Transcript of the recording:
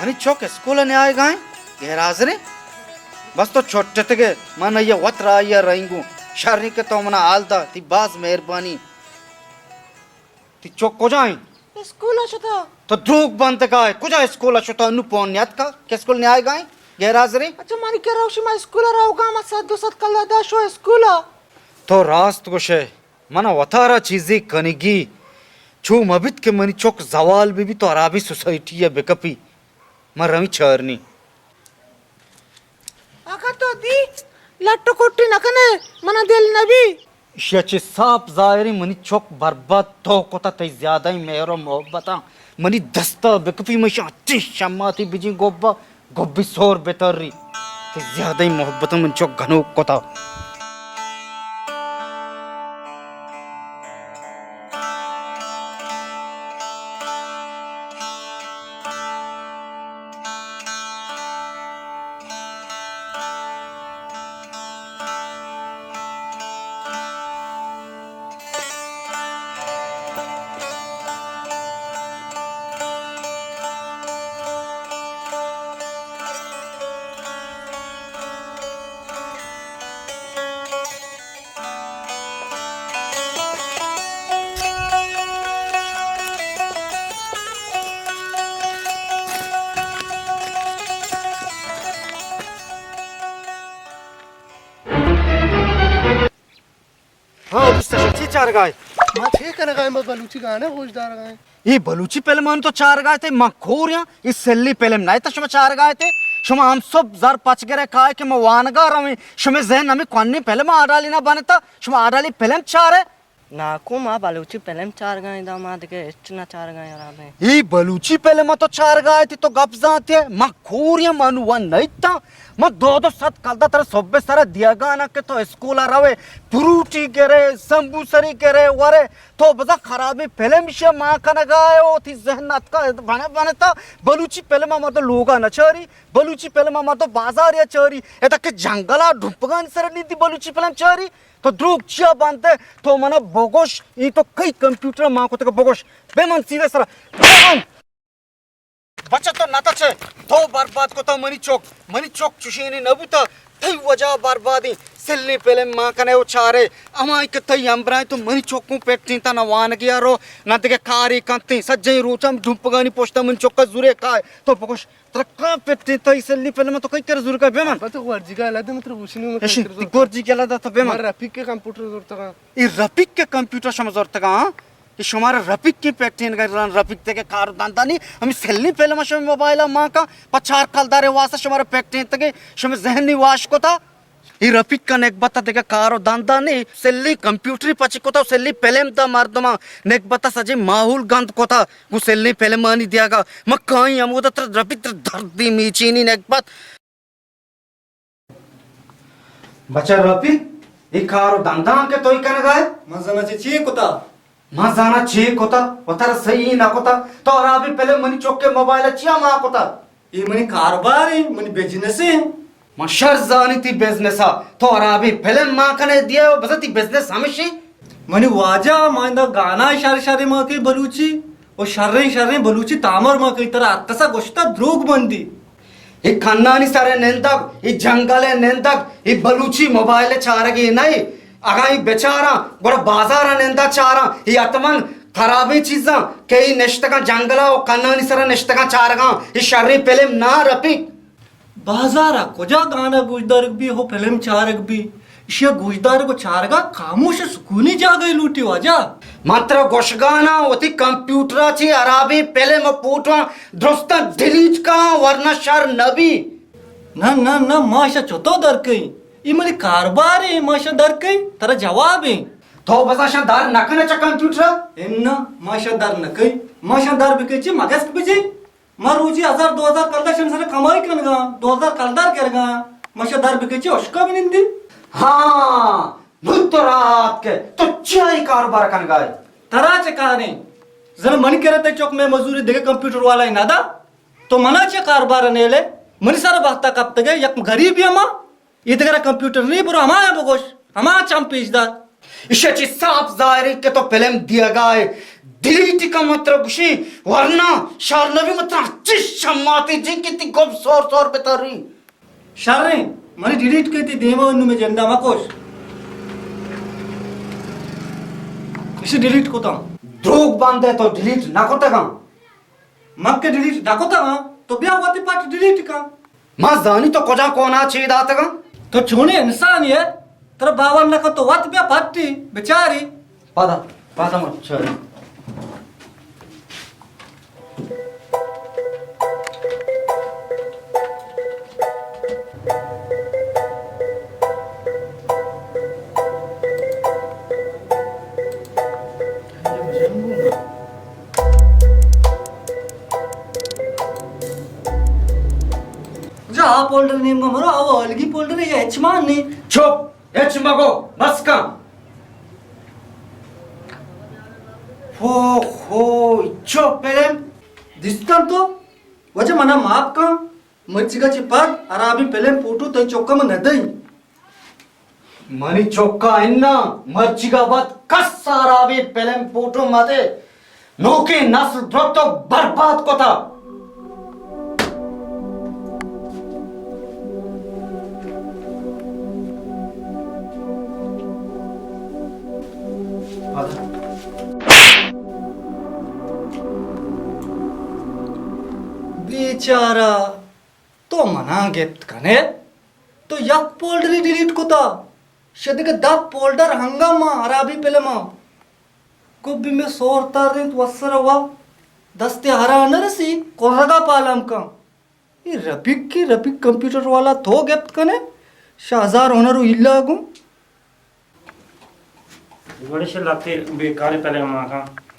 منی چک اسکول ءَ نیائیگا ایں، غیر حاضر ایں۔ بس تو چھٹتگے، من آئی ءَ وت راہی ءَ رہینگوں۔ شریں کہ تو منا حال دا، تئی باز مہربانی۔ تئی چک کجا ایں؟ اسکول ءَ شتا۔ تو دروگ بندگا ئے، کجا اسکول ءَ شتا؟ انوں پون نیاتکا کہ اسکول نیائیگا ایں، غیر حاضر ایں۔ اچھا، منی کرا گوشی ما اسکول ءَ روگا، ما صد دو صد کلدار دا شو اسکول ءَ۔ تو راست گوشے۔ من ءَ وتارا چیزے کنگی، چو مہ بیت کہ منی چک زوال بہ بیت تو ہرابیں سوسائٹی ءَ بہ کپی۔ من رویں چارنی۔ اگاں تو دی لٹ ءُ کٹی نہ کنے، من ءَ دل نہ بی۔ ایشی ءَ چہ صاف ظاہر ایں منی چک برباد تو کتا، تئی زیادہ مہر ءُ محبتاں منی دست ءَ بہ کپی، من ایشاں چہ شماتی بجیں گوبا گبی سور بہ تری۔ تئی زیادہ محبت من چک گنوک کتا۔ ہاں، دوست، چی چارگائے؟ ما چی کنگائے؟ ما بلوچی گانے گوش دارگائے۔ اے بلوچی فلمان تو چارگائے تے، ما کوریاں، اے سلی فلم نہ تا شما چارگائے تے۔ شما ہم سب زر پچ گرے کائے کہ ما وانگا رویں، شما ذہن ہمیں کوانی فلم آڈالی نہ بنتا، شما آڈالی فلم چارے۔ ناکو، ما بلوچی فلم چارگائیں، دا ما دگہ ہچ نہ چارگائیں، حرابیں۔ اے بلوچی فلم تو چارگائے تے تو گپ زانتے، ما کوریاں، ما نو ون نیتا۔ من دو دو صد کلدار ترا صبح سرا دیگانا کہ تو اسکولا روے، فروٹی گرے، سمبوسری گرے، ورے، تو بزاں خرابیں فلم شے ما کنگائے، او تئی ذہن اتکا بنے بنے تا بلوچی فلم مردم لوگا نہ چاری، بلوچی فلم مردم بازاریا چاری، ادا کہ جنگلا ڈھمپگانی سر نیتی بلوچی فلم چاری، تو دروگ چیا بانتے، تو منا بگوش، ای تو کئی کمپیوٹر ما کو تک بگوش، بے من سیدھے سرا، بے من۔ بچہ تو نہ تچے، تو برباد کتا منی چک، منی چک چشینے نہ بوتا، تئی وجہ بربادیں۔ سلیں فلم ما کنے و چارے، ہمائی کہ تئی ہمبراہیں تو منی چکوں پٹینتا، نہ وانگیا رو، نہ دگہ کارے کنتیں۔ سجہیں روچ ہم ڈھمپگانی پشتا منی چکا زورے کائے۔ تو بگوش، ترا کا پٹینتا ای سلیں فلم تو کئی کر زور کا بے من؟ ابا تو گورجی کا الادے متر گوشنی متر اشی، زور تی کا۔ گورجی کے الادے تو بے من۔ مر رفیق کے کمپیوٹر زور تکا۔ ای رفیق کے کمپیوٹر شما زور تکا، ہاں؟ کہ شمارا رفیق کی پیٹین گران، رفیق تے کہ کار دندا نی، ہمیں سلیں فلم شما موبائل ما کا، پہ چار کلدار واسطہ شمارا پیٹین تگے، شما ذہن نی واش کتا۔ ای رفیق کا نکبت دگہ کار و دندا نی، سلیں کمپیوٹری پچ کتا، سلیں فلم دا مردما نکبت سجے ماحول گند کتا، گو سلیں فلمانی دیگا، مکائیں ہمودا تر رفیق تر دردی میچینی نکبت۔ بچہ رفیق، اے کار و دنداں کہ توئی کنگا ئے؟ من زاناں چہ چی کتا؟ من زاناں چی کتا؟ و ترا صحیح نہ کتا؟ تو ہرابیں پلے منی چکے موبائل چیا ما کتا؟ اے منی کاروبار ایں، منی بزنس ایں۔ من شر زانی تی بزنس ءَ۔ تو ہرابیں پلے ما کنے دیا و بزاں تی بزنس ہمشی؟ منی واجہ، ما اندا گانا شر شر ما کئی بلوچی۔ و شریں شریں بلوچی تامر ما کئی، ترا ہر کسا گوشتا دروگ بندی۔ اے کنانی سر ءَ نندگ، اے جنگل ءَ نندگ، اے بلوچی موبائل ءَ چارگی نہ۔ اگاں اے بچاراں، گڑا بازار ءَ نندا چاراں، اے اتمن خرابیں چیزاں کہ اے نشتگاں جنگل ءَ و کنانی سر ءَ نشتگاں چارگاں، اے شریں پلم نہ رپیت۔ بازار ءَ کجا گانا گوشدارگ بی، ہو پلم چارگ بی؟ ایشی ءَ گوشدارگ و چارگ ءَ خاموش و سکونی جاگہے لوٹی واجہ۔ من ترا گوشگاناں، وتی کمپیوٹر ءَ چہ ہرابیں پلم و پوٹواں درستاں ڈیلیٹ کن، ورنہ شر نہ بی۔ نہ، نہ، نہ، ما ایشاں چتو در کئیں؟ اے منی کاربار ایں، ما ایشاں در کئیں؟ ترا جواب ایں۔ تو بزاں ایشاں در نہ کن ئے چہ کمپیوٹر ءَ؟ اناں، ما ایشاں در نہ کئیں۔ ما ایشاں در بکئیں چی مگسک بجیں؟ ما روچی ہزار دو ہزار کلدار شمئے سرا کمائی کنگاں، دو ہزار کلدار گرگاں، ما ایشاں در بکئیں چی ہشکا بنندی؟ ہاں، نوں تو راہ آتکئے، تو چیا اے کاروبار کنگا ئے؟ ترا چہ کاریں؟ زن منی کرا تئی چک مئے مزوری دگہ کمپیوٹر والا نہ دا؟ تو منا چہ کاروبار نیلے؟ منی سرا بہتا کپتگے، یک غریبی ہما، اے دگرا کمپیوٹر نی، برو ہمایا بگوش، ہما چم پیش دار۔ ایشی چہ صاف ظاہر ایں کہ تو پلم دیگا ئے۔ ڈیلیٹ کن، من ترا گوشیں، ورنا شر نبی، من ترا چش شماتے جن کہ تی گپ سور سور بتری۔ شریں، منی ڈیلیٹ کن، تی دیما انو میں جندا مکوش۔ اسی ڈیلیٹ کتا۔ دروگ بندے، تو ڈیلیٹ نہ کتگاں۔ من کہ ڈیلیٹ نہ کتگاں، تو بیا وتی پٹ ڈیلیٹ کن۔ ما زانی تو کجا کونا چی داتگاں؟ تو چونیں انسانے ئے، ترا باور نہ کن تو وت بیا پٹی بچاری۔ پادا، پادا ما چاری۔ جا آ پولڈر نیم گو مرو، آو الگی پولڈر یا ہچ مان نی۔ چپ، ہچ مگو، بس کن۔ ہو ہو، چو پلم۔ دیستن تو، وجہ منا ماپ کن۔ مرچیگا چہ پد ہرابیں پلم پوٹو تئی چکا من ندئی۔ منی چکا اناں، مرچیگا بعد کس ہرابیں پلم پوٹو مدے۔ نوکیں نسل درتو برباد کتا۔ بیچارہ، تو منا گپت کنے؟ تو یک پولڈری ڈیلیٹ کتا، شہ دگہ دہ پولڈر ہنگا ما ہرابی پلما۔ گوبی میں سور تار دینت وسر وا، دست ہرا نہ رسی، کرگا پالم کن۔ اے ربیک کی ربیک کمپیوٹر والا تو گپت کنے؟ شہ ہزار ہنر و ہیلا گوں۔ بڑے شے لتے بیکارے پلما کن۔